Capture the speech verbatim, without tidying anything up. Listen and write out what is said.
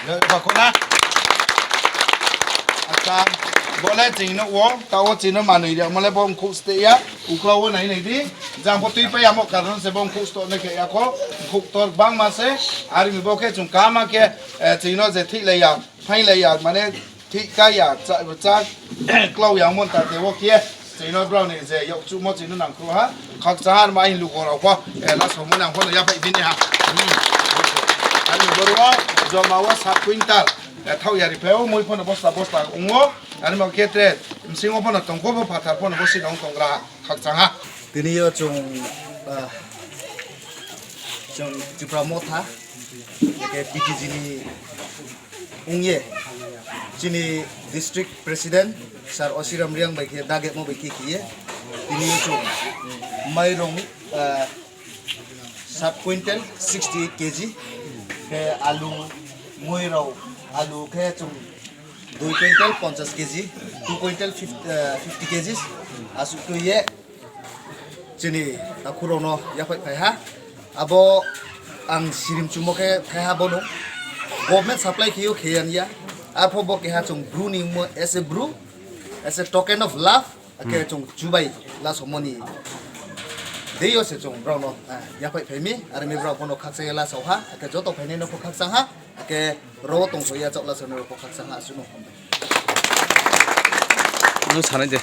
Bakona. Acha, bole chino wo, ta wo chino manui ya, mole bo khuk ste ya, ukla wo nai nai di, jang bo tui pa ya mo karon se bo khuk sto ne ke ya ko, khuk tor bang ma se, ari mi bo ke chung kama ke, eh, chino je thik le ya, phai le ya, mane thik ka ya, cha, cha, klau ya mo ta te wo ke, Chino brao ni je yok chumo chino nang kru ha. Khakchang ar mai lugo rao pho. Eh, la somo nang pho ya pai bini ha. Hmm. Ani boro joma wo sat quintal. Eh, thau yari phe o mui pho no bosta bosta ungo. Ani ma khe tre msing o pho no tongko pho phathar pho no bosi nong tongra ha. Khakchang ha. Tini yo chung, ah, chung Tipra Motha, ke P T G ni ungye, chini district president sir Osiram Riang bai khe dagemo bai khe khiye, tini chung mairong, ah, sat quintal sixty eight K G, khe alu, muirok, alu khe chung dui quintal ponchas K G, two quintal fifty, ah, fifty K G, aswk twi ye, chini takhurokno yaphai phai ha. Abo ang sirim chumo khe khai ha bono. Government supply khiyo khiyan ya. Arpho bo keha chung bru ni mo as a bru, as a token of love, ake chung chubai la somoni. Deyo se chung brao no, ah, yaphai phai mi, ar mi brao bono khaksa ya la sau ha, ake joto phainai no pho khaksa ha, ake ro tong so ya chok la sono pho khaksa ha, suno. Nung sanai de.